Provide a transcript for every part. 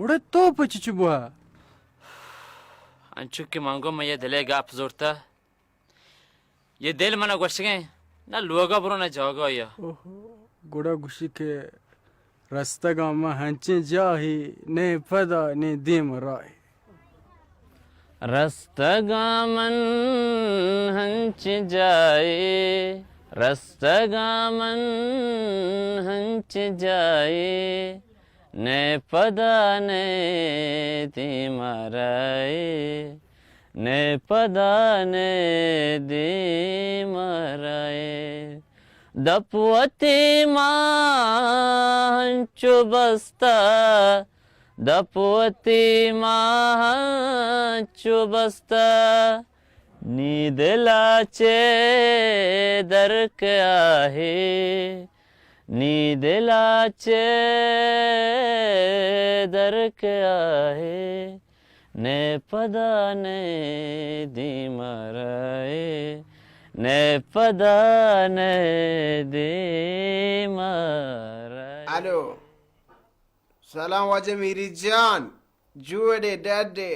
گڑا تو پچ چو بوا؟ انچو کہ من گوں من یہ دلے گپ زورتا، یہ دل منا گوشگیں، نہ لوگا برو نہ جاگا یا۔ اوہو، گڑا گوشی کہ رستگاں من ہنچیں جاہے، نئے پدا نئے دیم راہے۔ رستگاں من ہنچیں جاہے، رستگاں من ہنچیں جاہے، نئے پدا نئے دیم راہے، نئے پدا نئے دیم راہے۔ دپ وتی ماں ہنچو بستہ، دپ وتی ماں ہنچو بستہ، نی دلا چے در کیا ہے، نی دلا چے در کیا ہے، نئے پدا نئے دیم راہے، نئے پدا نئے دیم راہے۔ الو۔ سلام واجہ میری جان، جوڑے ڈڈے؟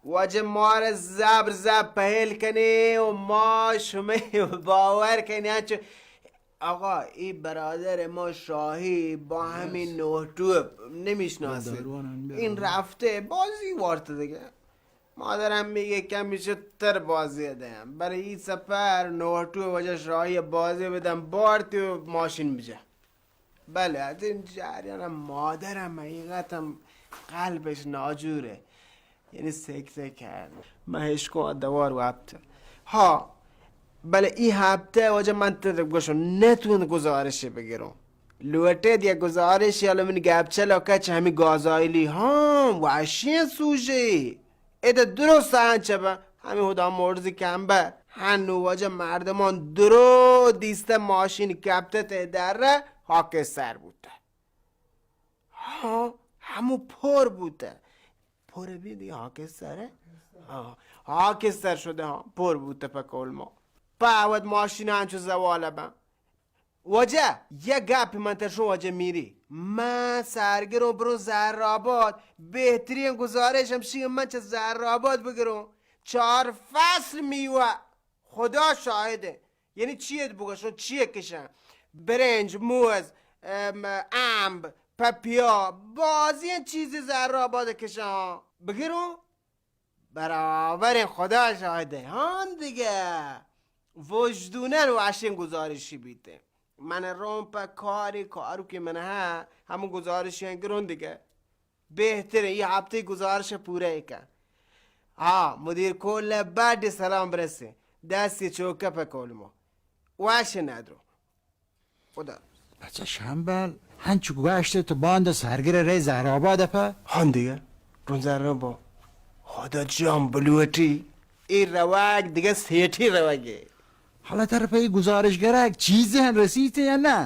واجہ مارا زبر زبر پہل کنے و ما شمے باور کنے انچو۔ آقا، ای برادر ما شاہی با ہمیں نوٹو نمیشناسے۔ این رفتے بازی وارت دیگه۔ مادرم میگه کمی تر بازی دیم، برای این سفر نوٹو واجہ شاہی بازی بدم بارتی و ماشین بجه۔ بلے، از این جریان مادرم حقیقتاً قلبش ناجوره، یعنی سکته کرد. من اشکو دوار و هفته. ها، بلے ای هفته واجہ من تر گوشم نتون گزارشی بگیرم. لوٹید یک گزارشی، حالا من گپ چلا کچ همی گازایلی ها، وحشی سوژه. ادا درست انچ بہ ہمے ہدا مرزی کمبہ، ہنو واجہ مردمان درو دیستہ ماشین کپتہ تے درہ، خاکستر بوتہ. ہاں، ہمو پر بوتہ. پر بی دی خاکستر؟ ہاں، خاکستر شدہ، ہاں، پر بوتہ پہ کول ما. پہ اود ماشین انچو زوالہ بہ. واجہ، یک گپے من تر شون واجہ میری. من سرگروں بروں زرآباد. بہترین گزارش ہمشی من چہ زرآباد بگروں. چار فصل میوہ. خدا شاہد ہے. یعنی چیت بگوشوں، چیت کشاں؟ برنج، موز، ام، امب، پپیا، بازی چیزی زرآباد کشاں. بگروں؟ برابر، خدا شاہد ہے. ہاں دیگہ. وجدونن واشین گزارشی بیتے. من روم پہ کاری، کارو کہ من ہاں، ہمو گزارشی گرون دیگہ. بہترین، یہ ہفتے گزارش پورا کن. ہاں، مدیر کل بڈ سلام برسے. دستی چوکہ پہ کول ما. واش ندرو. خدا. بچہ شمبل، ہنچو گوشت تو باندا سرگر رے زہرآباد پہ؟ ہاں دیگہ، رون زہرآباد. خدا جان بلوٹی. ای روگ دیگہ سیٹھی روگے. حالا تر پہ ای گزارش گرگ چیزی ہم رسیتے یا نہ؟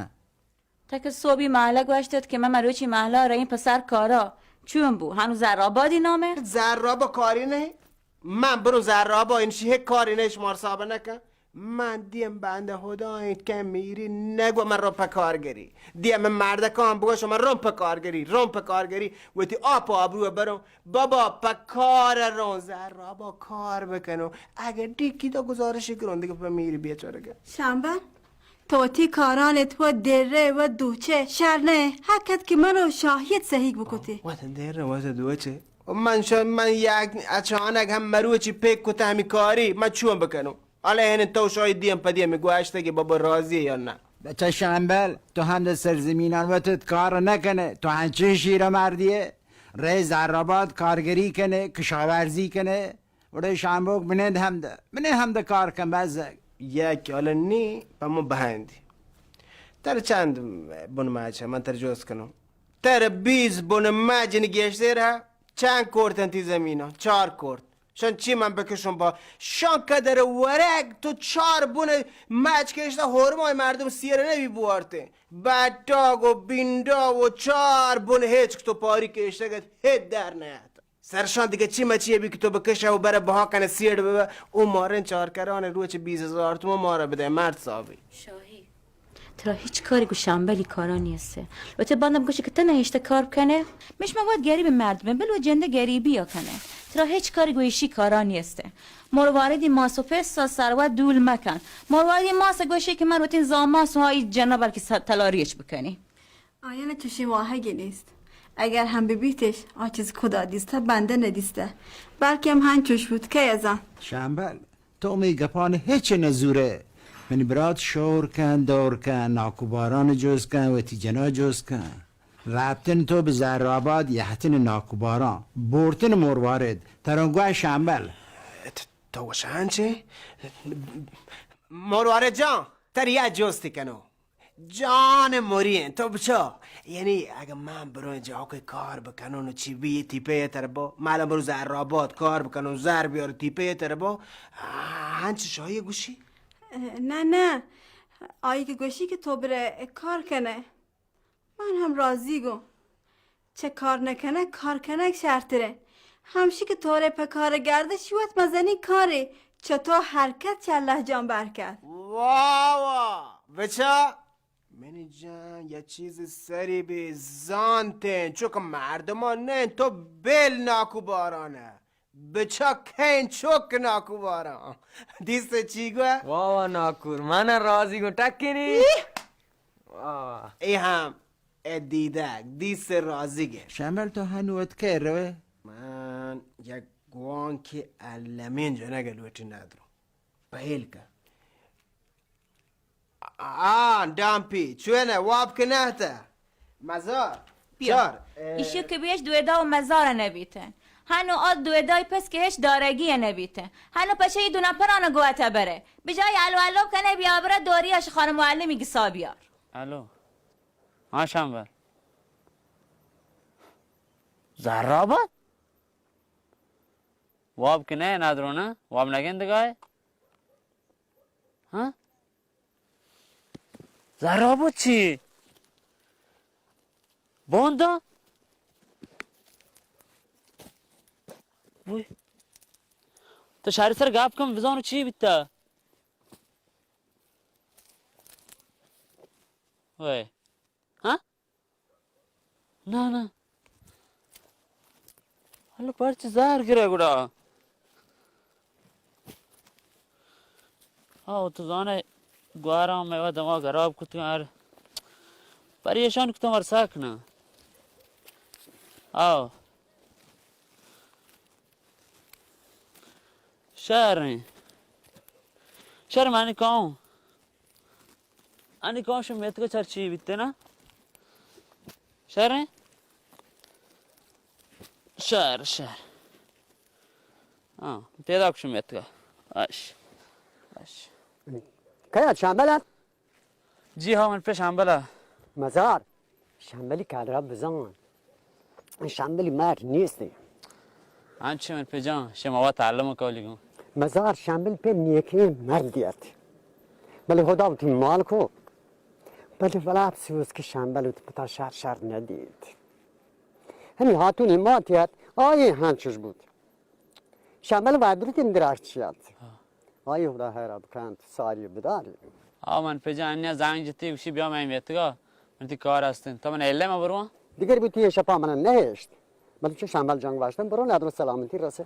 تک صوبی محلہ گوشتت کہ من مروچی محلہ رئیں پسر کارا. چون بو؟ ہنو زہرآبادی نامے؟ زہرآباد کاری نہیں. من برو زرابا، انشی ہک کاری نہ، شمار صاحب نکن. من دیم بندہ خدا انت کہ میری نگو من رو پہ کارگری. دیم من مردکان بگو شما رو پہ کارگری، رو پہ کارگری. وتی آپ آبرو برو. بابا پہ کار رو، زرابا کار بکنو. اگر ڈیکی دا گزارشی کرون دیگہ پہ میری بیچارگا. شامبا، تو وتی کاران تو درے و دوچے شر نہ، حقت کہ منو شاہیت صحیح بکتے. وت درے وت دوچے. و من شا-، من یک اچانک ہم مروچی پک کتہ ہمی کاری، من چون بکنوں؟ حالا ہنن تو شاید دیم پہ دیم گوشتہ کہ بابا راضی یا نہ. بچہ شمبل، تو ہم در سرزمینان وتت کار نہ کنے، تو ہنچین شیر مردیے، رے زرآباد کارگری کنے، کشاورزی کنے، وڑے شامبوک بنند ہم دہ، بنند ہم دہ کار کن بزگ. یک حالا نی، پہ مو بہندی. تر چند بن ماچ من تر جوز کنوں. تر بیس بن ماچ گیشتر ہا. چند کورت انتی زمین ها؟ چار کورت. شان چی من بکشم با؟ شان قدر ورگ تو چار بن مچ کشته، هرمای مردم سیر نبی بوارته. بٹاگ و بینڈا و چار بن هچک تو پاری کشتگت، هچ در نیت. سرشان دیگه چی مچی بی که تو بکشه و بره بها کنه سیر ببه. او مارن چار کران روچ بیست هزار تومان مارا بده، مرد صاحبی. شاهی. ترا هچ کاری گو شمبلی کارا نیسته. لوته باندم گوشی که تنه هشته کار بکنه؟ مش ما وقت گریب مردمه، بل و جنده گریبی یا کنه. ترا هچ کاری گو ایشی کارا نیسته. مرواردی ماس و پس سا سروت دول مکن. مرواردی ماس گوشی که من وتین زاماس و هایی جنه بلکه س-، تلاریش بکنی. آیان چشی واهگی نیست. اگر هم ببیتش، آ چیز خدا دیسته، بنده ندیسته. بلکه هم هنچوش بود، که ازان. شمبل، تو می گپان هچ نزوره. منی برات شور کن، دور کن، ناکوباران جوز کن، وتی جنا جوز کن. رابطن تو به زهرآباد یهتن ناکوباران، بورتن مروارد، ترنگوه شمبل. ت-، تو وشان چه؟ مروارد جان، تر یا جوستی کنو. جان مرین، تو بچا. یعنی اگه من برو جاکے کار بکنون و چی بی تیپه تر با، معلوم برو زهرآباد کار بکنون، زر بیار تیپه تر با، هنچ شایی گوشی؟ نه، نه. آیی که گوشی که تو بره کار کنه. من هم راضی گم. چه کار نکنه، کار کنگ شرتره. همشی که توره په کار گرده، شی وت مزنی کاره. چه تو حرکت، چه الله جان برکت. واه واه، بچا. منی جان، یه چیز سری بی زانتین، چوک مردمان نه، تو بل ناکو بارانه. بچا کین چوک ناکو باران. دیسته چی گوه؟ واه واه ناکور، من راضی گم، ٹکینی. ایه. واه واه. ای هم ای دیدگ، دیسته راضی گه. شمبل تو هنو اتکه روه؟ من یک گوانکی المی جنگ لوٹی ندرو. پهل کن. آ، ڈامپی، چونه واب که نهته؟ مزار. بیا. چار، اه. ایشی که بیش دویدا و مزار نبیته. هنو آ دویدای پس که هیچ دارگی نبیته. هنو پچه ای دو نفران گوته بره. بجای الو الو کنه بیا بره دوری اش خانم معلمی گسا بیار. الو. ها شمبل. زهرآباد؟ واب که نه، ندرو نه؟ واب نگندگای؟ ها؟ زهرآباد چی؟ باندا؟ وی. تو شهری سر گپ کن، بزانو چی بیتا. وی. ها؟ نه، نه. حالا پرچه زهر گره گڑا؟ آو، تو زانه گوارا میوه دماغ خراب کتو یار. پریشان کتو مر ساک نه. آو. شهر ہیں. شهر معنی کاؤں. انی کاؤں شو میتگا چرچی بیتے نا؟ شهر ہیں؟ شهر، شهر. ها، پیدا کشو میتگا. اش. اش. کیا شامل است؟ جی ها، من پہ شمبل ءَ. مزار، شمبلی قدر ءَ بزان. شمبلی مرد نیست. انچو من پہ جان، شما وت تعلم کولی گون. مزار، شمبل پہ نیکیں مردی ات. بلے خدا وتی مال کو. بلے ولا افسوس کہ شمبل وتی پتا شر شر ندیت. ہمی ہاتونی ماتی ات، آئی ہنچوش بود. شمبل وابرت اندراش چی ات. آئی خدا حیرات کنت، ساری بداری. آ من پہ جان انیا زنگ جتی، گوشی بیا من میتگا، من تی کار هستن. تو من ایلے ما برواں؟ دیگر بوتی شپا من نهشت. بلے چه شمبل جنگ واشتن، برو ندر سلامتی رسه.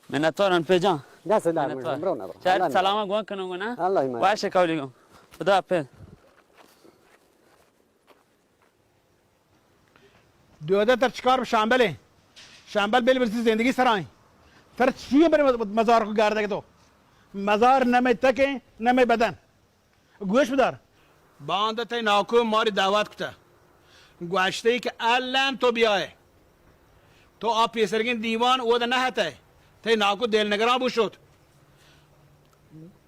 منتوار من پہ جان. دست در منتوار. برو ندر. شاید سلام گون کنو گونا. الله ایمان. باشه کولی گون. خدا حافظ. دوده تر چکار به شمبل ایں؟ شمبل بل برسی زندگی سرائیں. تر چیئے بر مزار کو گردگ تو؟ مزار نہ مئے تک ایں، نہ مئے بدن. گوش بدار. باندا تئی ناکو ماری دعوت کتا. گوشتے کہ الان تو بیائے. تو آ پیسرگیں دیوان اود نہ ہتئے. تئی ناکو دل نگران بوشت.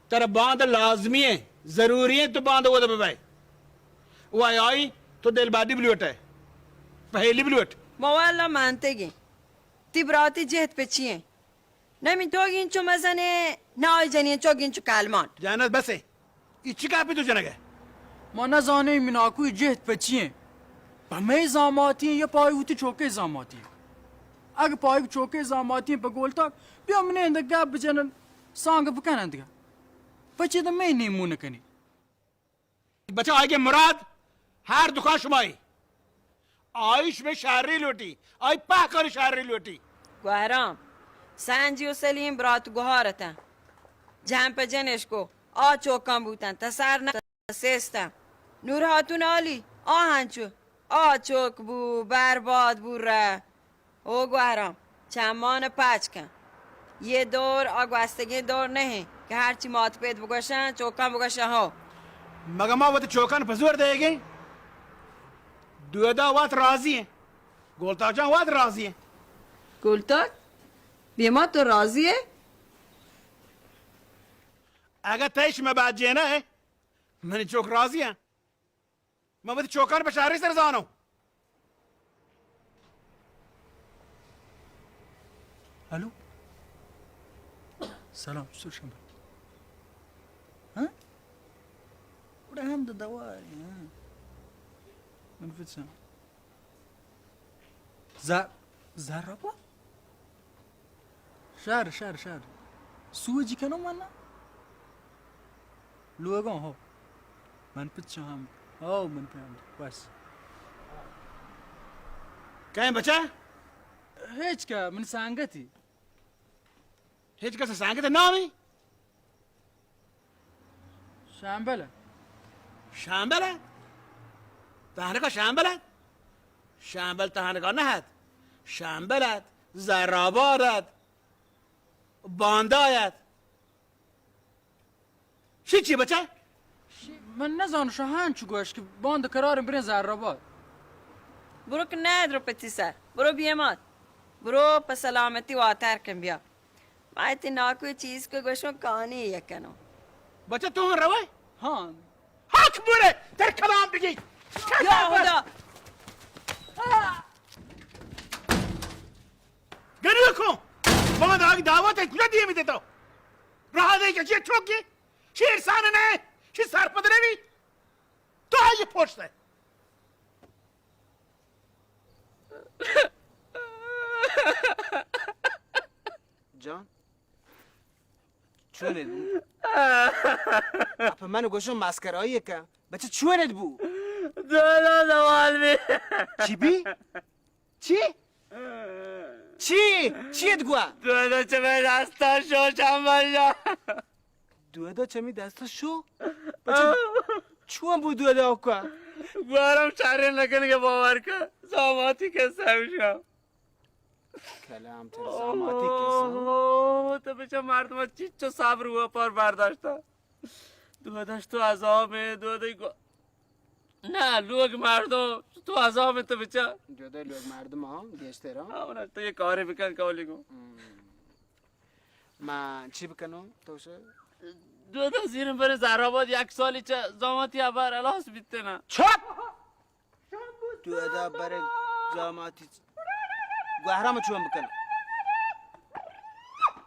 ترا باند لازمی ایں، ضروری ایں تو باند اودا ببئے. و آئی تو دلبادی بلوٹئے، پہیلی بلوٹ. ما واللہ منتگیں. تی براتی جہد پہ چی ایں؟ نمی تو گینچو مزنے، نہ آئی جنین چو گینچو کالمان. جانت بس ایں. ای چی کاپی تو جنگے؟ ما نزانیں مناکوی جہد پہ چی ایں؟ پہ مئے زاماتی ایں یا پہ آئی وتی چوکے زاماتی ایں؟ اگہ پہ آئی چوکے زاماتی ایں پہ گولتاک، بیا منے اندگہ گپ بجنن، سانگ بکنن دگہ. پچے دہ مئے نیمون کنی. بچہ، آئی مراد ہر دکان شمائی۔ آئی شمئے شری لوٹی، آئی پہکانی شری لوٹی۔ گوہرام، سنجی و سلیم برات گوہار اتن۔ جن پہ جنش کو، آ چوکان بوتن، تسر نہ سیستن۔ نور ہاتون عالی، آ ہنچو، آ چوک بو، برباد بو رہ۔ او گوہرام، چمان پچ کن۔ یہ دور آ گوستگیں دور نہیں کہ ہرچی مات پیت بگوشن، چوکان بگوشن ہو۔ مگہ ما وت چوکان پہ زور دئیگیں؟ دودا وت راضی ہیں۔ گلتاک جان وت راضی ہیں۔ گلتاک، بیما تو راضی ہے؟ اگہ تئیش مہ بعد جینا ہے، منی چوک راضی ہیں۔ من وتی چوکان پہ شہری سر زانوں۔ ہلو۔ سلام، چطور شما؟ ہاں؟ گڑا ہم دو دوار، ہاں۔ من پچھاں۔ ز-، زراباد؟ شہر، شہر، شہر۔ سوجی کنو من؟ لوگاں ہو۔ من پچھاں ہم۔ ہو، من پہ ہم۔ بس۔ کہیں بچہ؟ ہچ کا، من سانگتی۔ ہچ کس سانگت نامی؟ شامبل۔ شامبل؟ تہنگا شامبل ات؟ شامبل تہنگا نہ ات۔ شامبل ات، زرآباد ات، باندای ات۔ شی چی بچہ؟ شی، من نزانو شاہان چو گوش کہ باند قرار بریں زرآباد۔ برو کہ نہ درو پتی سر، برو بیمار۔ برو پہ سلامتی واتر کن بیا۔ ما تی ناکوی چیز کو گوشوں کانی یکنو۔ بچہ تو ہم روئے؟ ہاں۔ حق برے، تر کلام بگی۔ یا خدا۔ گریو کو، باند آگ دعوت ہے، کجا دیے میتے تو؟ رہا دے کہ چیئے چوکی؟ شیر سان نہ، شیر سر پدرے بھی۔ تو آئیے پوچھتا ہے۔ جان، چون ات بو؟ اپا من گوشم مسکرایی کن۔ بچه چون ات بو؟ دودا زوال بی۔ چی بی؟ چی؟ چی؟ چی ات گوا؟ دودا چه من دستا شو چمبر جا۔ دودا چمی دستا شو؟ بچه چون بو دودا آکا؟ گوارم شرین نکنگے باور کن۔ زاماتی کسہ ہمیشہ۔ کلام تر زاماتی کسہ۔ اوہ، تو بچہ مردم چیچو صبر ہوا پر برداشتا۔ دودش تو عذاب ہے، دودی گو-، نہ، لوگ مردم تو عذاب ہے تو بچہ۔ دودی لوگ مردم ہاں، گیشتر ہاں۔ ہاں، تو یہ کاری بکن کولی کو۔ ہم۔ ما چی بکنوں تو سے؟ دودا زیرم برے زرآباد یک سالی چہ زاماتی ابر الاس بیتے نا۔ چپ! دودا برے زاماتی گوہرام چون بکن؟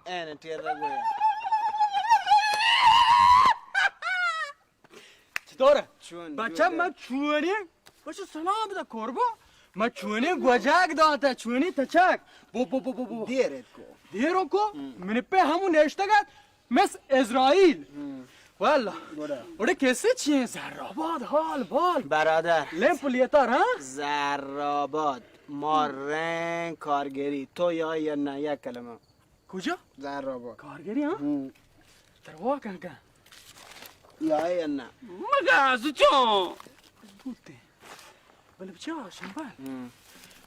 این ٹیر گویا۔ چطور؟ چون بچہ دودا؟ من چونی؟ بچہ سلام دا قربان۔ من چونی گوجاگ داتا، چونی تچک۔ بو، بو، بو، بو، بو۔ دیر ات کو۔ دیروں کو؟ ہم۔ من پہ ہمو نشتگت۔ مس اسرائیل۔ ہم۔ واللہ۔ گوڑا۔ اوڑے کیسے چیئے؟ زرآباد حال بال۔ برادر۔ لیمپ لیتار، ہاں؟ زرآباد۔ ما رنگ کارگری۔ تو یا یا نہ، یک کلمہ۔ کجا؟ زرآباد۔ کارگری، ہاں؟ ہم۔ تروا کن کن۔ یا یا نہ۔ مگا زچو۔ بوتے۔ بلے بچا، شمبل۔ ہم۔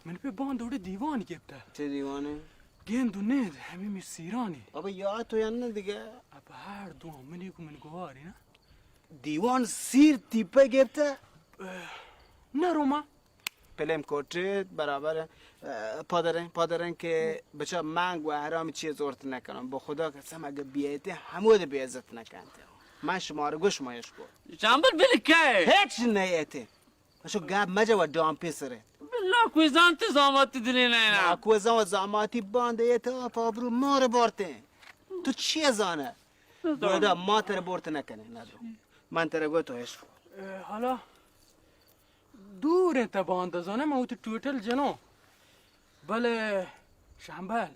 من پہ باند اوڑے دیوان گپتہ۔ چے دیوانے؟ گند و نیند، ہمے می سیرانی۔ ابا یا تو یا نہ دیگہ۔ ابا ہر دو منی کو من گواری نا۔ دیوان سیر تیپہ گپتہ؟ نہ روما۔ پلم کوٹے برابر، اه، پادریں، پادریں کہ بچا من گوہرام چیز زورت نکنم۔ بہ خدا قسم اگہ بیایتے ہمود بے عزت نکنتے۔ من شما رو گوش مایش کو۔ شمبل بلی کئے؟ ہچ نیتے۔ اشو گپ مجو و ڈامپی سرے۔ بالله کوئی زانتے زاماتی دلی نه اینا۔ کوئی زان زاماتی باندے تا پابرو مار بارتے۔ تو چی زانه؟ دودا ما تر بورت نکنه ندرو۔ من تر گو تو عشق۔ اه، حالا دور انت باند زانه، من وتی ٹوٹل جنو۔ بله شمبل۔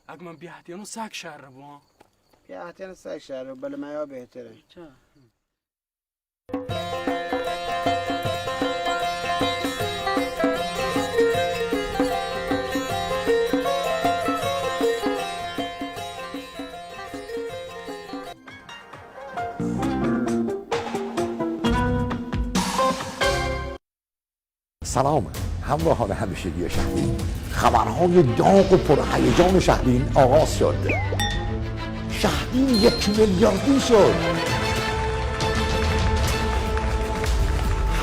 اگه من بیاهتیانو سک شر بوان۔ بیاهتیانو سک شر، بله من یا بهتره۔ اچھا۔ سلام همراهان همیشگی شهدین. خبرهای داغ و پرهیجان شهدین آغاز شد. شهدین یک میلیاردی شد.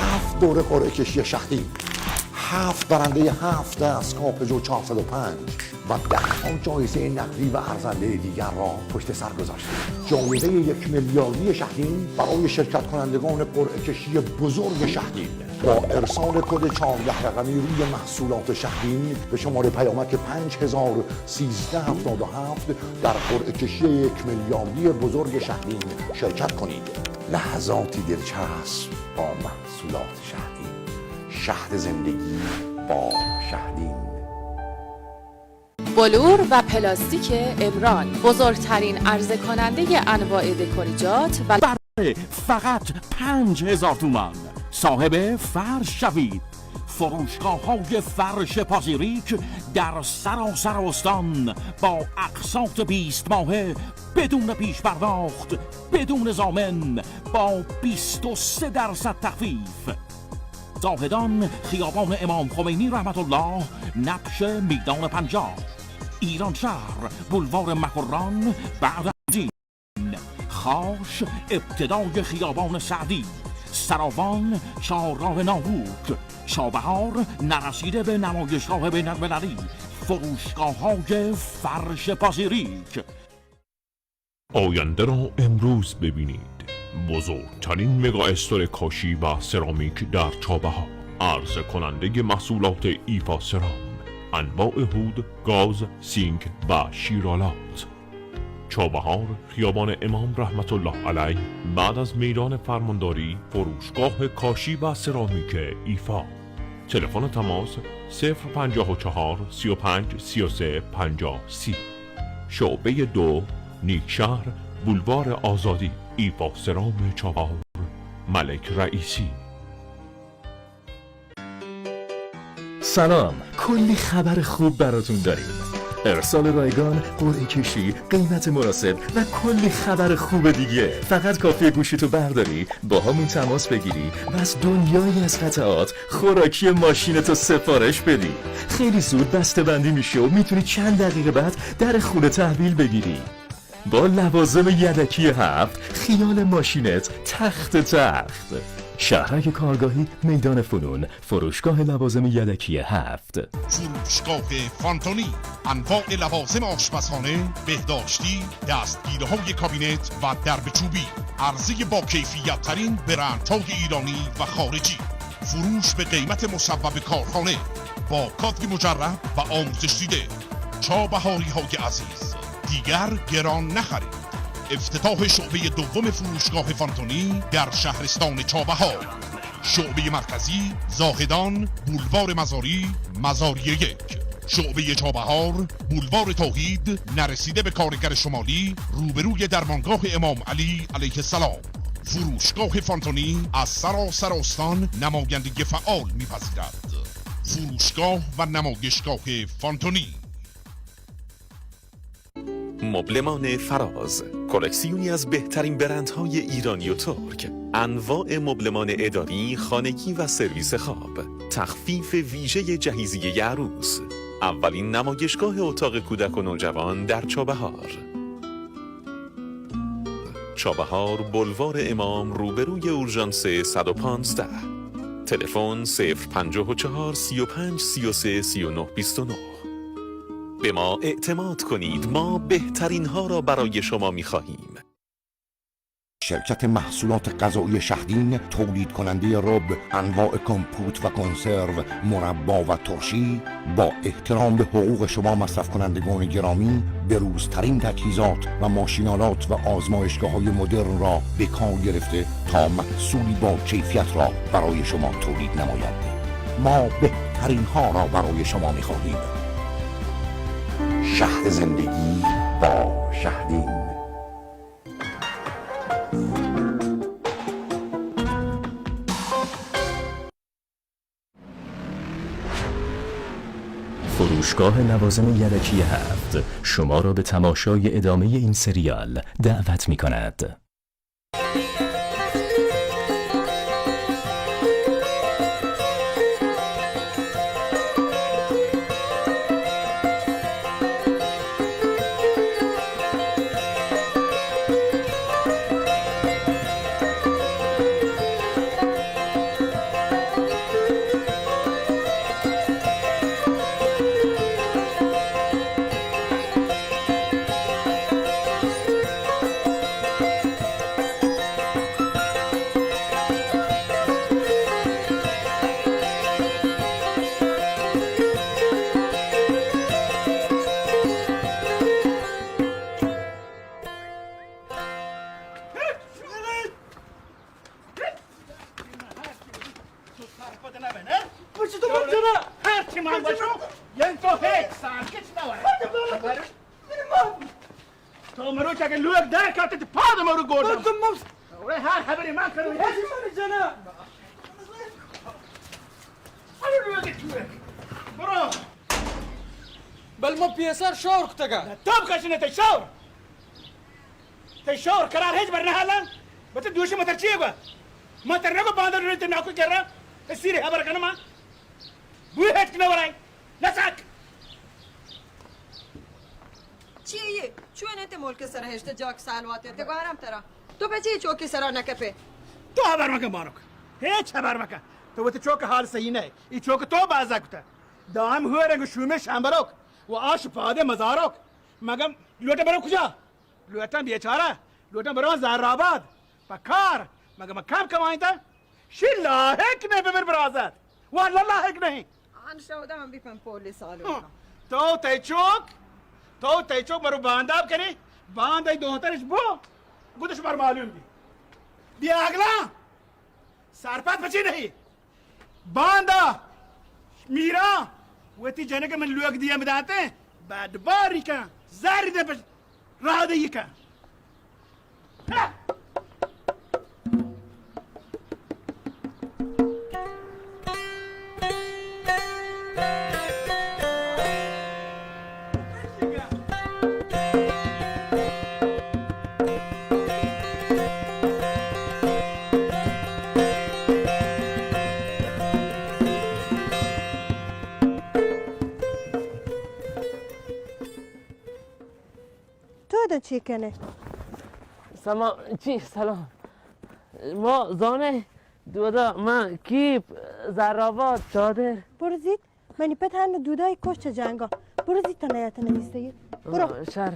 هفت دوره قرعه کشی شهدین، هفت برندهٔ هفت دستگاه پژو چهارصد و پنج و ده‌ها جایزهٔ نقدی و ارزندهٔ دیگر را پشت سر گذاشتیم. جایزهٔ یک میلیاردی شهدین برای شرکت کنندگان قرعه کشی بزرگ شهدین با ارسال کد چهارده رقمی روی محصولات شهدین به شمارهٔ پیامک پنج هزار سیزده هفتاد و هفت در قرعه کشی یک میلیاردی بزرگ شهدین شرکت کنید. لحظاتی دلچسب با محصولات شهدین. شهد زندگی با شهدین. بلور و پلاستیک عمران، بزرگترین عرضه کنندهٔ انواع دکوریجات و بله، فقط پنج هزار تومان صاحب فرش شوید. فروشگاه‌های فرش پازیریک در سراسر استان با اقساط بیست ماهه بدون پیش پرداخت، بدون ضامن، با بیست و سه درصد تخفیف. زاهدان، خیابان امام خمینی رحمت الله، نبش میدان پنجاه، ایرانشهر، بولوار مکران، بعد از این خاش، ابتدای خیابان سعدی، سراوان، چهارراه ناهوک، چابهار، نرسیده به نمایشگاه بین‌المللی، فروشگاه‌های فرش پازیریک. آینده را امروز ببینید. بزرگترین مگا استور کاشی و سرامیک در چابهار. عرضه کنندهٔ محصولات ایفا سرام، انواع هود، گاز، سینک و شیرآلات. چابهار، خیابان امام رحمت الله علیه، بعد از میدان فرمانداری، فروشگاه کاشی و سرامیک ایفا. تلفن تماس: صفر پنجاه و چهار، سی و پنج، سی و سه، پنجاه، سی. شعبهٔ دو، نیکشهر، بولوار آزادی، ایفا سرام چابهار، ملک رئیسی. سلام، کلی خبر خوب براتون داریم. ارسال رایگان، قرعه کشی، قیمت مناسب و کلی خبر خوب دیگه. فقط کافیه گوشیتو برداری، با همون تماس بگیری و از دنیایی از قطعات، خوراکی، ماشینتو سفارش بدی. خیلی زود بسته‌بندی می‌شه و می‌تونی چند دقیقه بعد در خونه تحویل بگیری. با لوازم یدکی هفت، خیال ماشینت تخت تخت. شهرک کارگاهی، میدان فنون، فروشگاه لوازم یدکی هفت. فروشگاه فانتونی، انواع لوازم آشپزخانه، بهداشتی، دستگیره‌های کابینت و درب چوبی، عرضهٔ با کیفیت ترین برندهای ایرانی و خارجی، فروش به قیمت مصوب کارخانه، با کادر مجرب و آموزش دیده. چابهاری‌های عزیز، دیگر گران نخرید. افتتاح شعبهٔ دوم فروشگاه فانتونی در شهرستان چابهار. شعبهٔ مرکزی، زاهدان، بولوار مزاری، مزاری یک. شعبهٔ چابهار، بولوار توحید، نرسیده به کارگر شمالی، روبروی درمانگاه امام علی علیه السلام. فروشگاه فانتونی از سراسر استان نمایندگی فعال می‌پذیرد. فروشگاه و نمایشگاه فانتونی. مبلمان فراز، کلکسیونی از بهترین برندهای ایرانی و ترک، انواع مبلمان اداری، خانگی و سرویس خواب، تخفیف ویژهٔ جهیزیهٔ عروس، اولین نمایشگاه اتاق کودک و نوجوان در چابهار. چابهار، بلوار امام، روبروی اورژانس صد و پانزده. تلفن: صفر پنجاه و چهار، سی و پنج، سی و سه، سی و نه، بیست و نه. به ما اعتماد کنید، ما بهترین ها را برای شما می‌خواهیم. شرکت محصولات غذایی شهدین، تولید کنندهٔ رب، انواع کمپوت و کنسرو، مربا و ترشی، با احترام به حقوق شما مصرف کنندگان گرامی، بروزترین تجهیزات و ماشین‌آلات و آزمایشگاه‌های مدرن را به کار گرفته تا محصولی با کیفیت را برای شما تولید نماید. ما بهترین ها را برای شما می‌خواهیم. شهد زندگی با شهدین. فروشگاه لوازم یدکی هفت شما را به تماشای ادامهٔ این سریال دعوت می‌کند. پچ تو من جنا. هر چی من بچو، یعنی تو هیچ سال کچ نہ وای. تو مروچ اگه لوگ در کاته تو پاد مرو گوردم. تو مم اوه، هر خبری من کنو. پچ من جنا. برو. بل ما پیسر شور کتگا. تو بکشنه ته شور. تئی شور قرار هیچ بر نہ حالاں. بچہ دوشی متر چیے گوا؟ متر نہ گو باندر رہتے ناکو کر رہا. تے سیرے خبر کنما. بوی ہیچ نہ ورائی. نہ ساک. چی یہ؟ چون انت ملک سر ہشت جاک سالواتے تے گوارم ترا. تو پچی چوکی سرا نہ کپے؟ تو خبر مکن بانک. ہیچ خبر مکن. تو وتی چوک حال صحیح نہ. ای چوک تو بازا کتا. دائم ہوئے رنگ شومے شامبروک. و آش پادے مزاروک. مگم لوٹے برو کجا؟ لوٹاں بیچارہ، لوٹاں برو زہر آباد، پہ کار، مگہ من کم کمائینتہ؟ شی لاحق نہ ببر برازت، واللہ لاحق نہیں. آن شودا ہم بی پن پولیس آلو. ہاں. تو تئی چوک، تو تئی چوک مرو بانداب کنی، باندائی دوہترش بو، گدش بر معلوم بی. بیا اگلا. سرپد پچی نہیں. باندا میرا وتی جنک من لوگ دیا بداتے. بعد باری کن زاری دے پچ راہ دے کن. تو دا چی کنے؟ سما، چی؟ سلام. ما زانه دودا من کیپ، زرابات، چادر. برزید. منی پت ہن دودای کش چہ جنگا. برو زیت نیت نویستی. برو. آه، شر.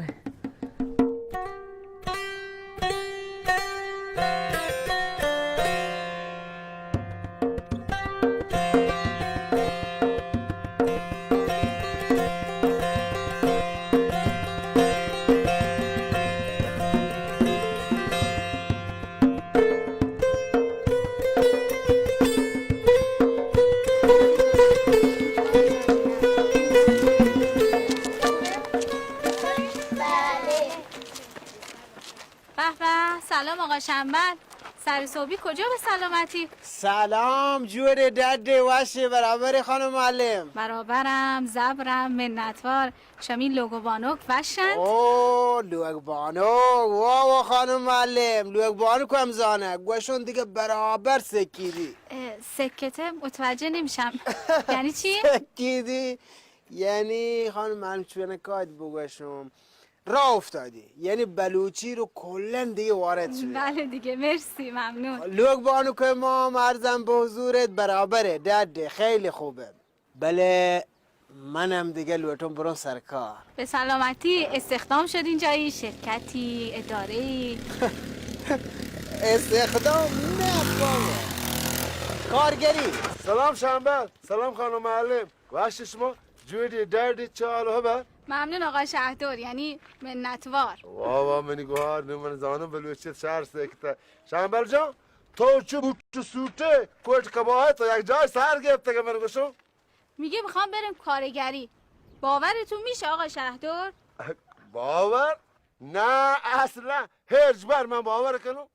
به به، سلام آقا شنبل. سر صبحی کجا به سلامتی؟ سلام، جوڑے، ڈڈے، وشے، برابرے خانم معلم؟ برابرم، زبرم، منتوار. شمی لوگ و بانک وشنت؟ او، لوگ بانک، وا وا خانم معلم، لوگ بانک هم زانه، گوشون دیگه برابر سکیدی. اه، سکته متوجه نمیشم. یعنی چی؟ سکیدی؟ یعنی خانم معلم چونه کاید بگوشم؟ راه افتادی. یعنی بلوچی رو کلاً دیگه وارد شده. بله دیگه، مرسی، ممنون. لوگ بانک ما هم عرضم به حضورت برابره، ڈڈه، خیلی خوبه. بله منم دیگه لوٹم برون سرکار. به سلامتی. استخدام شدین جایی، شرکتی، اداره‌ای؟ استخدام نه بابا. کارگری. سلام شنبل. سلام خانم معلم. وش شما؟ جوڑی، ڈاڈی، چه حال و خبر؟ ممنون آقا شهدور، یعنی منتوار. وا وا منی گوهار، نو من زانم بلوچیت شهر سکته. شنبل جان، تو چه بوت و سوته، کوٹ کباهت، یک جای سر گرفته که من گوشم. میگه می‌خوام برم کارگری. باورتون می‌شه آقا شهدور؟ باور؟ نه، اصلاً. هیچ بر من باور کنم.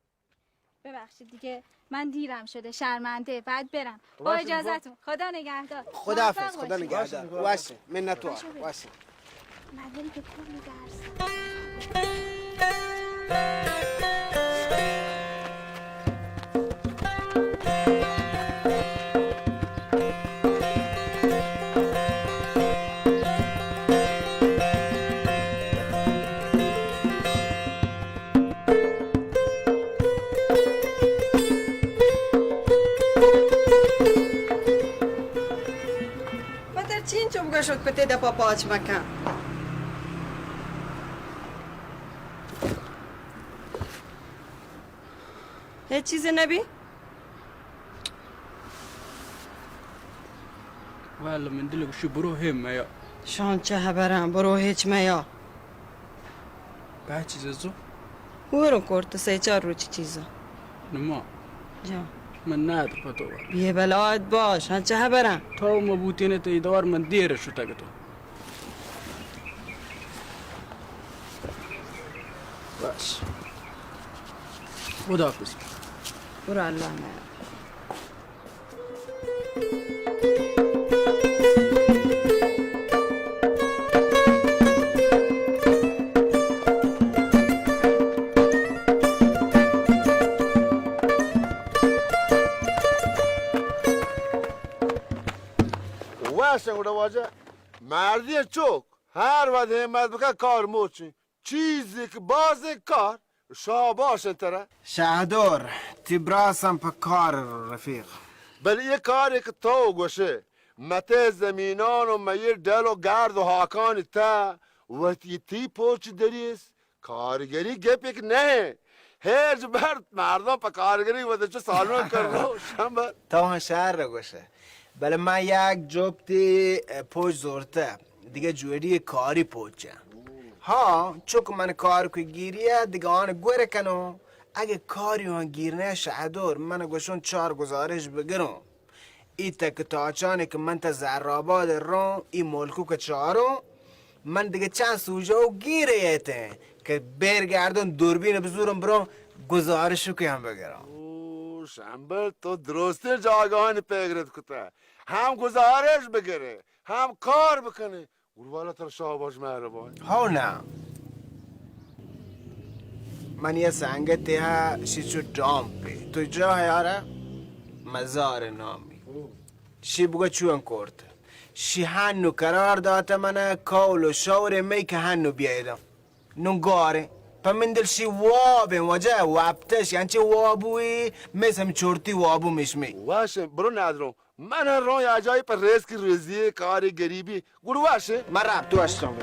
ببخشید دیگه، من دیرم شده، شرمنده، باید برم. با اجازه‌تون، خدا نگهدار. خداحافظ، خدا نگهدار. باشه، منتوار. باشه. معلم که کلی درس. پتر چین چو بگشت پتے دپا پاچ مکن. هیچ چیزی نبی؟ والله من دل گوشی برو هم میا. شان چه خبرم، برو هیچ میا. به چیز زو؟ هورو کرت سه چار روچ چیزا. نما. جا. من نہ اتک پہ تو۔ بے بلاہت باش، ہاں چہ ہبراں؟ تو مہ بوتین ات اے دور من دیر شتگ اتوں۔ بس۔ خدا حافظ۔ برو اللہ مہر۔ وش گڑا واجہ، مردی چوک، ہر وقت ہمت بکن کار موچی۔ چیزے کہ بازیں کار، شاباش انت ترا۔ شہدور، تئی براس ہم پہ کار رفیق۔ بلے اے کارے کہ تو گوشے، متے زمینان و مئے ڈل و گرد و ہاکانی تہ وتی تئی پوچ دریس، کارگری گپے کہ نہ۔ ہیچ برد مردم پہ کارگری وتی چو سالون کرنو شمبر۔ تو ہم شر گوشے۔ بلے من یک جپتے پوچ زورتہ، دگہ جوڑی کاری پوچ۔ ہاں، چک من کار کو گیری ء دگہ آن گور کنوں۔ اگہ کاری آن گیر نہ شہدور، من گوشوں چار گزارش بگروں۔ ای تک تاچانے کہ من تا زرآباد روں، ای ملکو کہ چاروں، من دگہ چند سوژہ و گیر ایتیں کہ بیر گردوں دوربین بزوروں بروں گزارشو کہ ہم بگروں۔ او شمبل، تو درستیں جاگہانی پیگرد کتہ۔ ہم گزارش بگرے، ہم کار بکنے۔ گڑا والا ترا شاباش مہربان۔ ہو نا۔ من یہ سنگتے ہا شی چو ڈامپے۔ تو جا یارا مزار نامی۔ شی بگا چون کرت۔ شی ہنو قرار داتا من قول و شور می کہ ہنو بیایدم۔ نوں گاریں۔ پہ من دل شی وابیں، واجہ وابتش، انچیں وابوی، میں سم چورتی وابو مشمی۔ واش، برو نادرو۔ من روں یا جای پر ریز کی روزی، کاری گریبی، گڑ واش۔ من رابطو اشتوں۔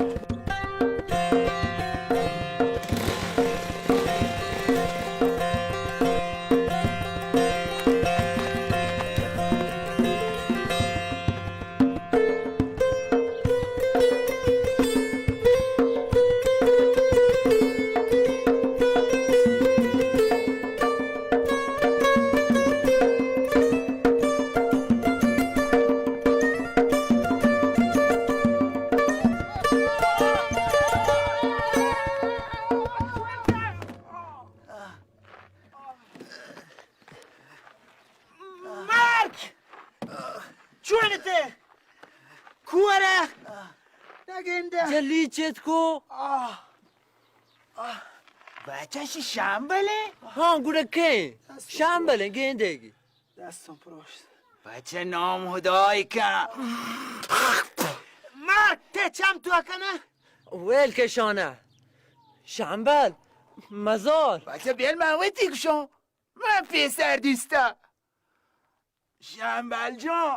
مرگ! چون تے؟ کورا؟ نگندہ۔ جلی چت کو؟ آہ۔ آہ۔ بچہ شی شامبل ہے؟ ہاں، گڑا کئے؟ شامبل ہے، گندے گی۔ دستم پروشت۔ بچہ نام خدای کن۔ مرگ تے چم تو کنہ؟ ویل کشانہ۔ شامبل، مزار۔ بچہ بیل من وتی کشوں۔ من پیسر دیستہ۔ شمبل جان،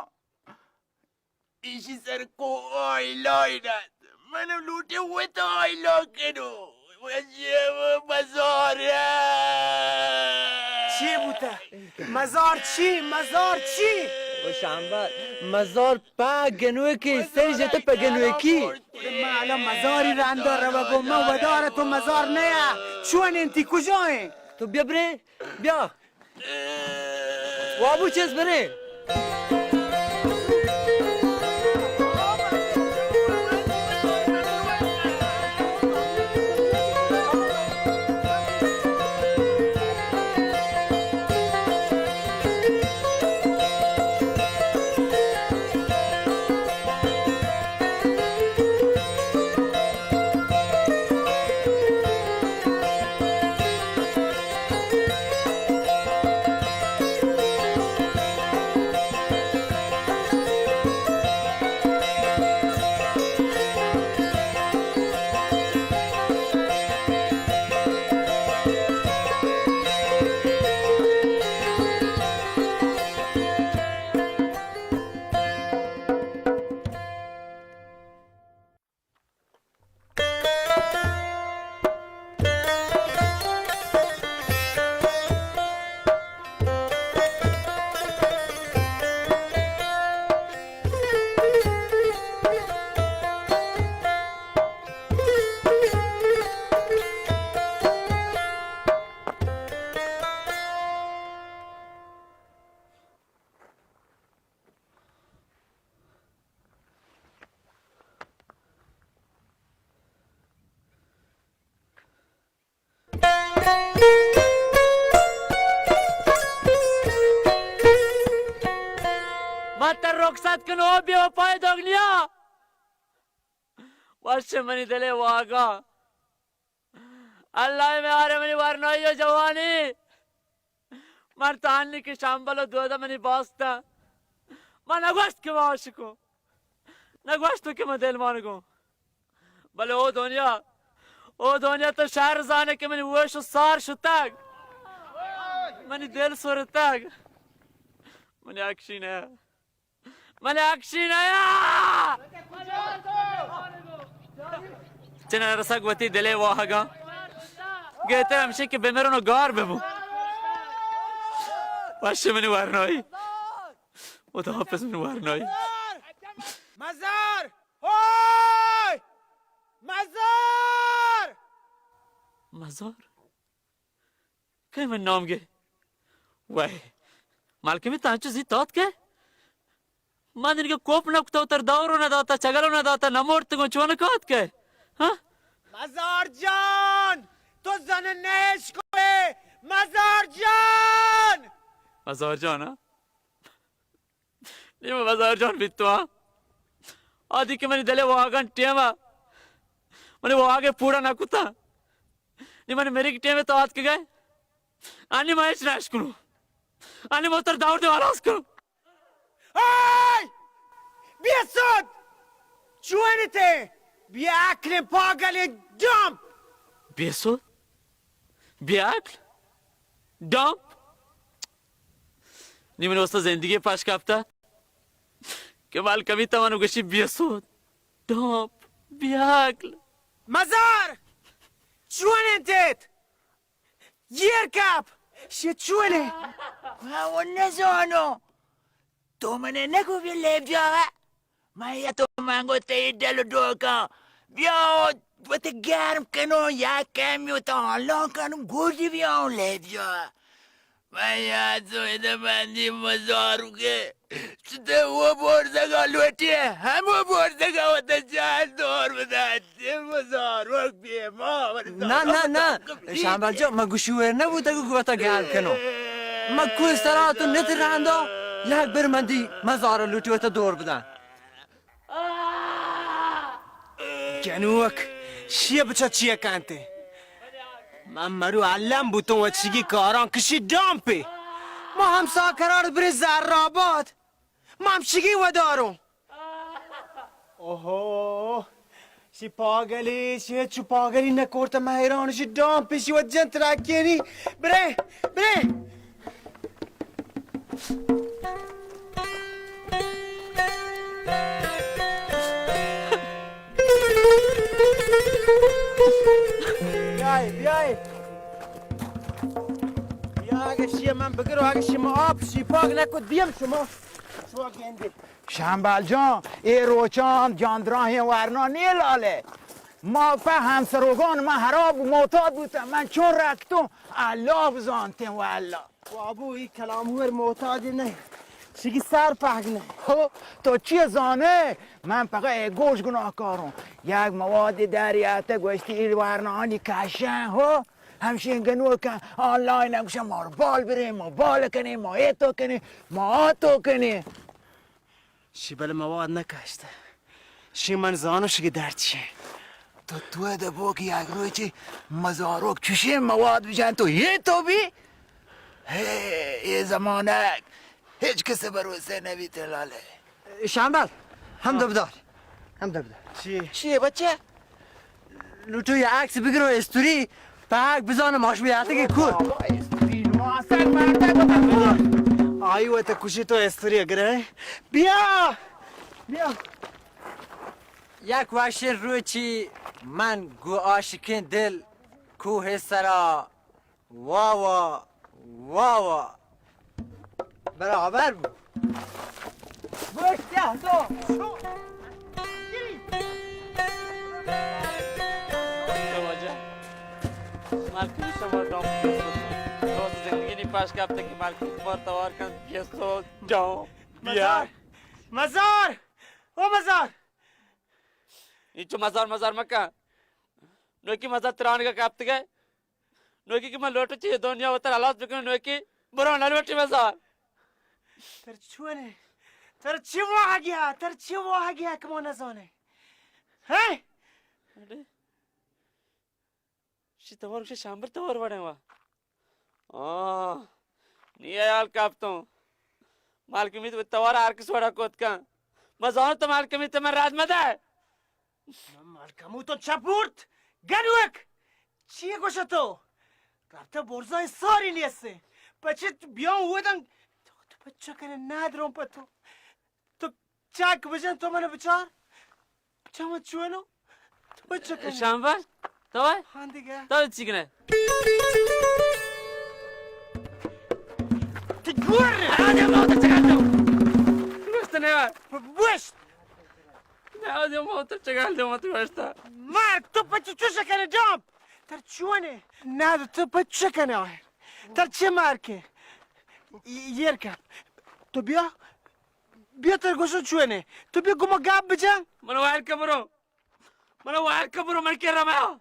ایشی سر کو آئلہ نہ، من لوٹے وت آئلہ کنو۔ وجہ مزار۔ چی بوتا؟ مزار چی؟ مزار چی؟ او شمبل، مزار پہ گنوکی، سر جت پہ گنوکی۔ من الان مزاری رندا روگو، من ودار تو مزار نیا۔ چون انتی، کجا ہیں؟ تو بیا برے، بیا۔ وابو چست بریں۔ تر رخصت کنو بے وفائے دگنیا. وش منی دلے واگا. اللہ میارے منی ورنائی و جوانی. من تانی کہ شمبل و دودا منی باستہ. من نگوشت کہ من عاشقوں. نگوشت کہ من دل مانگوں. بلے او دنیا، او دنیا تو شر زانے کہ منی وش و سار شتگ. منی دل سرتگ. منی اکشی نیا. من اکشی نیا. چہ نرسگ وتی دلے واہگاں. گہتر ہمشی کہ بمرن و گار ببو. وش منی ورنائی. خدا حافظ منی ورنائی. مزار! اوئے! مزار! مزار؟ کئے من نام گے؟ وای، ملکمی تانچو زی تات کے؟ من دنگا کوپ نہ کتا، تر دورو نہ داتا، چگلو نہ داتا، نہ مورتگوں، چون کات کے؟ ہاں؟ مزار جان، تو زن نیش کوئے، مزار جان! مزار جان، ہاں؟ نی من مزار جان بیتو، ہاں؟ آدی کہ منی دلے واگن ٹیما، منی واگے پورا نہ کتا. نی منی مریک ٹیمے تو آتکگئے. آنی ما ہچ نہ اشکنو. آنی موتر دور دے والاس کنو. آی! بے سود! چون تے؟ بے عقل پاگل ڈمپ! بے سود؟ بے عقل؟ ڈمپ؟ نی من واسطہ زندگی پاش کپتا کہ مال کمی توانو گشی بے سود، ڈمپ، بے عقل. مزار! چون انتت؟ گیر کپ! شی چونیں؟ من و نزانو. تو منے نگو بیا لیب جا. من یا تو من گو تئی ڈل و ڈوکا. بیا وتی گرم کنو، یا کمی و تو آنلان کنو، گوجی بیا اون لیب جا. من یا تو ادا بندی مزارو کے. چتے وہ بورزگا لوٹی ہے، ہم وہ بورزگا وتا جان دور بدات. مزار وقت بے ما. نہ، نہ، نہ. شامبل جان، من گوشی ویر نہ بوتا کہ گوتا گرم کنو. من کوئی سرا تو نت راندا، یک بر من دی مزار لوٹی وتا دور بدان. گنوک، شیے بچا چیے کانتے؟ من مرو علم بوتوں و چیگی کاران کشی ڈامپے. ما ہمسا قرار برے زرآباد. ما ہمشگی وداروں. اوہو، شی پاگلی، شی چو پاگلی نکورت، من حیران، شی ڈامپی، شی وجن ترکینی. برے، برے. بیائے، بیائے. بیا، اگہ شی من بگرو، اگہ شی ما آپ شی پاگ نکد، بیم شما. شما گندے. شمبل جان، اے روچان جاندراہیں ورنا نیلالے. ما پہ ہمسروگان من حراب و معتاد بوتم، من چون رکتوں، اللہ بزانتیں واللہ. بابو، ای کلام ور محتاج نہ، شگی سر پہگ نہ. ہو، تو چی زانے؟ من فقط اے گوش گناہکاروں. یک مواد دریاتے گوشتی ای ورنانی کشن، ہو؟ ہمشین گنوکن آنلاین گوشن مار بال بریں، ما بال کنیں، ما اے تو کنیں، ما آ تو کنیں. شی بلے مواد نہ کشتہ. شی من زانو شگی درد چی. تو تو دبو کہ یک روچی مزاروک چوشیں مواد بجن تو یہ تو بھی. ہے، یہ زمانہ ہچ کس بھروسے نہ بیت لالے. شامبل، ہم دبدار. ہم دبدار. چی؟ چی بچہ؟ لوٹو یا عکس بگرو استوری. پاک بزانم آشمی آتگی کور. آئی وت کشی تو استوری گرے. بیا! بیا! یک وشیں روچی من گو عاشقیں دل کوہ سرا وا وا وا وا. برابر بو. گوشت کیا تو؟ تو واجہ، مالکم شما ڈاکٹر تو زندگی نی پاش کپتے کہ مالکم بار توار کن، گیستو جاؤ. بیا. مزار! مزار! او مزار! اینچو مزار مزار مکن. نوکی مزار ترانگا کپتگے. نوکی کہ من لوٹو چی دنیا وتر ہلاس بکنو، نوکی برو نہ لوٹی مزار. تر چونے؟ تر چی واہ گیا؟ تر چی واہ گیا کہ ما نزانے؟ ہیں؟ اڑے؟ شی توار گوشے شامبل توار وڑیں وا۔ آہ، نی حیال کپتوں۔ مالکمی تو توار ہر کس وڑا کت کن۔ ما زانو تو مالکمی تو من رد مدے۔ من مالکمو تو چپورت، گنوک۔ چی گوشہ تو؟ رابطہ برزا ساری نیستے۔ پچت بیاں ودن۔ تو، تو پچا کنے ندروں پہ تو۔ تو چاک بجن، تو من بچار۔ چما چونو؟ تو چکنے؟ شامبل، تو ہے؟ ہاں دیگہ۔ تو چی کنے؟ تو گور۔ آج موت چکال دو۔ گوشت نے۔ گوشت۔ آج موت چکال دو، مت گوشتا۔ مار، تو پچ چو شکنے جامپ؟ تر چونے؟ نہ، تو پچ شکنے آئے؟ تر چے مار کے؟ یر کن۔ تو بیا۔ بیا تر گوشو چونے۔ تو بیا گما گپ بجن۔ من وائر کبرو۔ من وائر کبرو، من کرا میا۔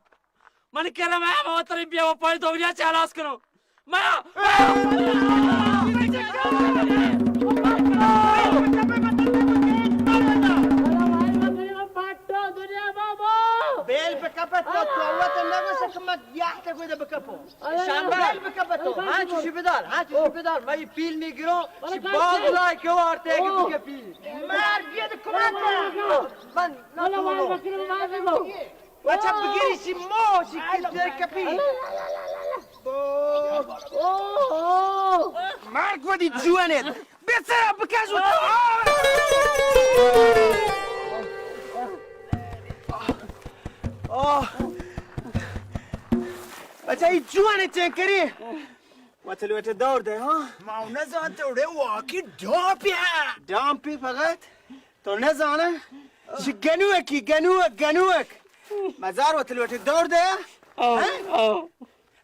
من کرا میا، من تری بیا و پای دنیا چالاس کرو۔ میا۔ بیل بکپت تو، تو وت نگوش کہ من یاخت کو دے بکپو۔ شامبل۔ بیل بکپت تو، ہاں چوشی بدار، ہاں چوشی بدار، من پیل میگرو، چی باز لائک وارتے کہ بکپی۔ مار گید کمک۔ من نہ تو۔ بچہ بگیری شی مو، شی کس در کپی۔ مرگ ودی جوانت۔ بسر بکش۔ آہ۔ بچہ ای جوانت چین کری۔ وتل وتل دور دے، ہاں؟ ما نہ زانتے اڑے واقعی ڈامپی ہے۔ ڈامپی فقط؟ تو نہ زانے؟ شی گنوکی، گنوک، گنوک۔ مزار وت لوٹے دور دے۔ آہ، ہاں؟ آہ۔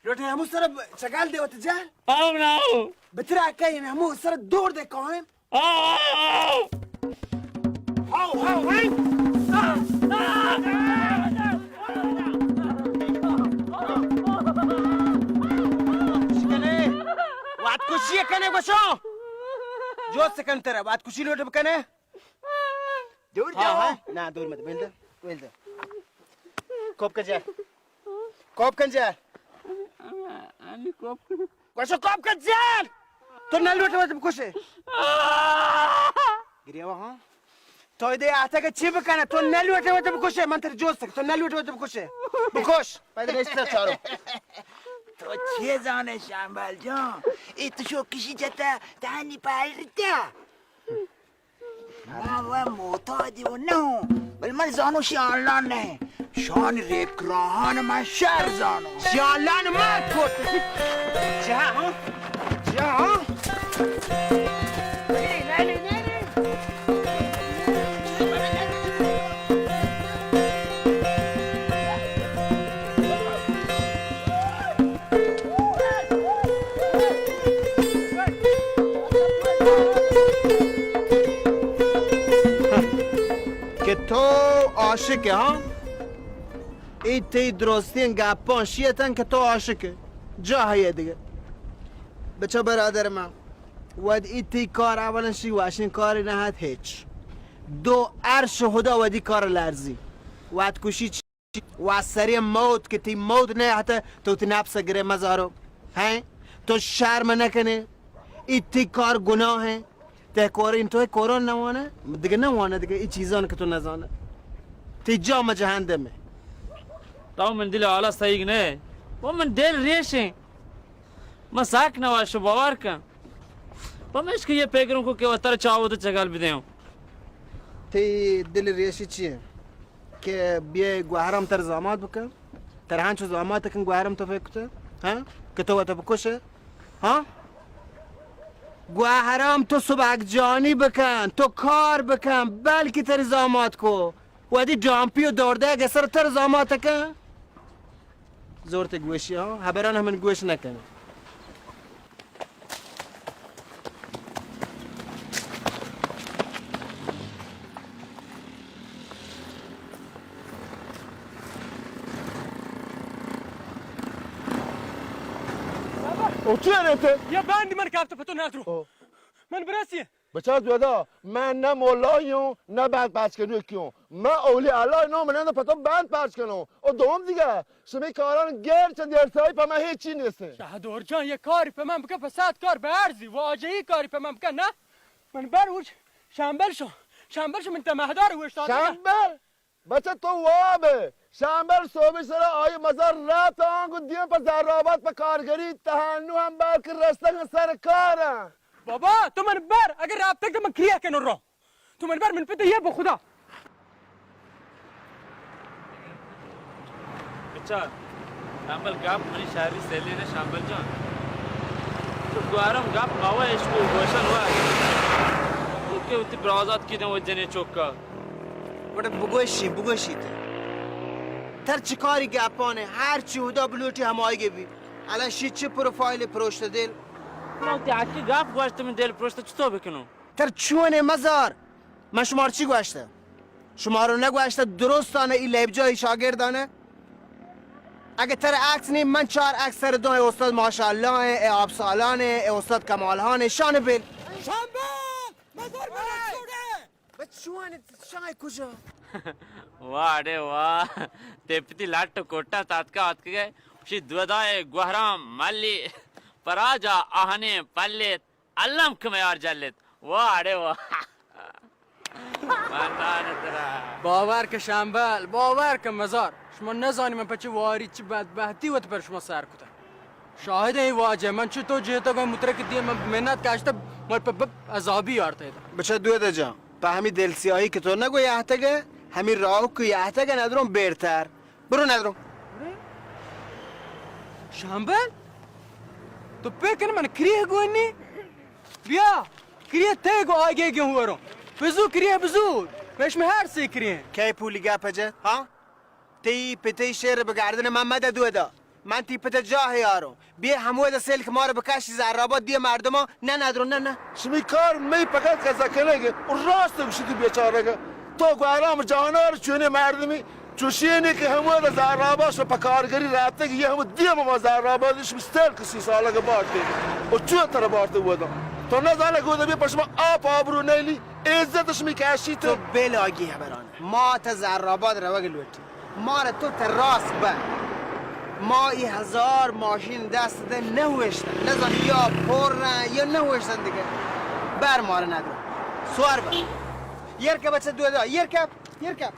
لوٹے ہمو سر چگل دے وت جال۔ آہ، نا، آہ۔ بترا کہیں ہمو سر دور دے کہیں۔ آہ، آہ، آہ۔ ہاؤ، ہاؤ، ہاؤ۔ کنے؟ وات کشی کنے گوشو؟ جو سکن ترا وات کشی لوٹ بکنے؟ دور ہاں، جاؤ۔ ہاں۔ نہ، دور مت، بیل دے، بیل دے۔ کوپ کن جا۔ کوپ کن جا۔ گوشو کوپ کن جا۔ تو نہ لوٹے وت بکشے۔ گریوا ہاں۔ تو دے آتا کہ چی بکنے؟ تو نہ لوٹے وت بکشے، من تر جوست کہ تو نہ لوٹے وت بکشے۔ بکش۔ پیدا نیست چارو۔ تو چی زانے شامبل جان؟ ای تو شو کشی جتا، تانی پال رتا۔ من و معتادی و نہ ہوں، بل من زانو شی آنلان نہ۔ شان ریپ کراہان من شر زانو۔ شی آنلان مات کت۔ جہاں، جہاں۔ کہ تو عاشق ئے، ہاں؟ اے تئی درستیں گپاں شیتن کہ تو عاشق ئے۔ جاہے دگہ۔ بچہ برادر من، وت اے تئی کار اولاً شی واشیں کارے نہ ات ہچ۔ دو عرش خدا ودی کار لرزی۔ وت کشی و سرے موت کہ تئی موت نہ ات، تو تئی نفس گرے مزارو۔ ہیں؟ تو شرم نہ کنے؟ اے تئی کار گناہ ہیں۔ تہ کورین تو قرآن نہ وانے؟ دگہ نہ وانے دگہ، اے چیزان کہ تو نہ زانے۔ تئی جام جہندم ہے۔ تو من دل حالا سہیگ نہ، وہ من دل ریشیں۔ من ساک نواش باور کن۔ پمیشکہ یہ پیگروں کو کہ وتر چاو تو چگل بدیوں۔ تئی دل ریشی چی ہے؟ کہ بیئے گوہرام تر زامات بکن، تر ہنچو زامات کن گوہرام تو فکر کتہ، ہاں؟ کہ تو وت بکشے، ہاں؟ گوہرام تو سبک جانی بکن، تو کار بکن، بلکہ تر زامات کو، ودی ڈامپی و دور دے گسر تر زامات کن۔ زورتے گوشی، ہاں؟ ہبران ہمن گوش نکن۔ او چی ارے تے؟ یا باندی من کافت پتو نادرو۔ او۔ من برسی۔ بچار دودا، من نہ مولایی اوں، نہ بند پچ کنوکی اوں. من اولیاء اللہ نام نند پتو بند پچ کنوں. او دوم دیگه، شمی کاران غیر چند ارتایی په من هیچی نیسته. شهدور جان، یه کاری په من بکن، په صد کار به ارزی، واجهی کاری په من بکن، نه؟ من بر اوچ شنبل شو، شنبل شو، من تمهدار اوشتاده. شنبل؟ بچه تو وابه. شنبل صبح سر آئی مزار رات آنگو دیم په زرآباد په کارگری تهنو هم بلکه رستگ سر کارن. بابا، تو من بر، اگر رابطه که من کریه کنو رو. تو من بر، من پته یه به خدا. بچار، شمبل گپ منی شری سیلی نه شمبل جان. تو گوارم گپ ماوا اشکو گوشن وا. تو که وتی برازات کیدن و جنی چوکا. بڑے بگوشی، بگوشی تے. تر چکاری گپانے، هر چی هدا بلوٹی همایگی بی. الان شی چه پروفایل پروشت دل؟ ما تی حقی گپ گوشت من دل پروشت چطور بکنم؟ تر چونے مزار؟ من شما رو چی گوشته؟ شما رو نگوشته درستانه ای لیبجای شاگردانه؟ اگه تر عکس نی، من چار عکس سر دو، استاد ماشاءالله، ای آبسالانه، ای استاد کمالهانه، شان بل. شنبل! مزار من چوڑه! بچوان شای کجا؟ واہ ڑے واہ، تپتی لٹ کوٹا تاتکا آتکگے، شی دودائے گوہرام ملی، پراجا آہنے پلے، الم کمیار جلت. واہ ڑے واہ. مردان ترا. باور که شمبل، باور که مزار. شما نزانی من پچه واری چه بدبختی وت پر شما سر کتم. شاهد این واجه، من چه تو جهتا گوی مترک دیه من منت کشته، مر په بب عذابی یارته. بچه دوده جان، په همی دلسیاهی که تو نگو یهتگه، همی راو که یهتگه ندرون بیرتر. برو ندرو. شمبل؟ تو پکر من کریه گونی؟ بیا، کریه تے گو آگے گے ہورو. بزو کریه بزو. مش میں هر سی کریه. کی پولی گپ جت؟ ها؟ تی پتی شیر بگردن من مده دودا. من تی پت جاه یارو. بیا همودا سیل که مارا بکشی زرابات دیه مردما. نه ندرو، نه، نه. شمی کار می فقط قضا کنگه و راست گوشی تو بیچارگه. تو گوهرام جانار چونه مردمی چوشینی که همودا زرابات شو په کارگری راتگی، یه همو دیم ما زرابات شمی سیل که سی سالگه بارته. و چون تر بارته ودا. تو نزانه گوده بیا پشما آپ آبرو نیلی، عزت شمی کشی تو. تو بلاگی هبرانه. ما تا زرابات روگ لوٹی. مارا تو تراس بہ. ما ای هزار ماشین دست ده نهوشتن. نزان یا پرن یا نهوشتن دیگه. بر مارا ندرو. سوار بہ. یر که بچه دودا. یر که. یر که.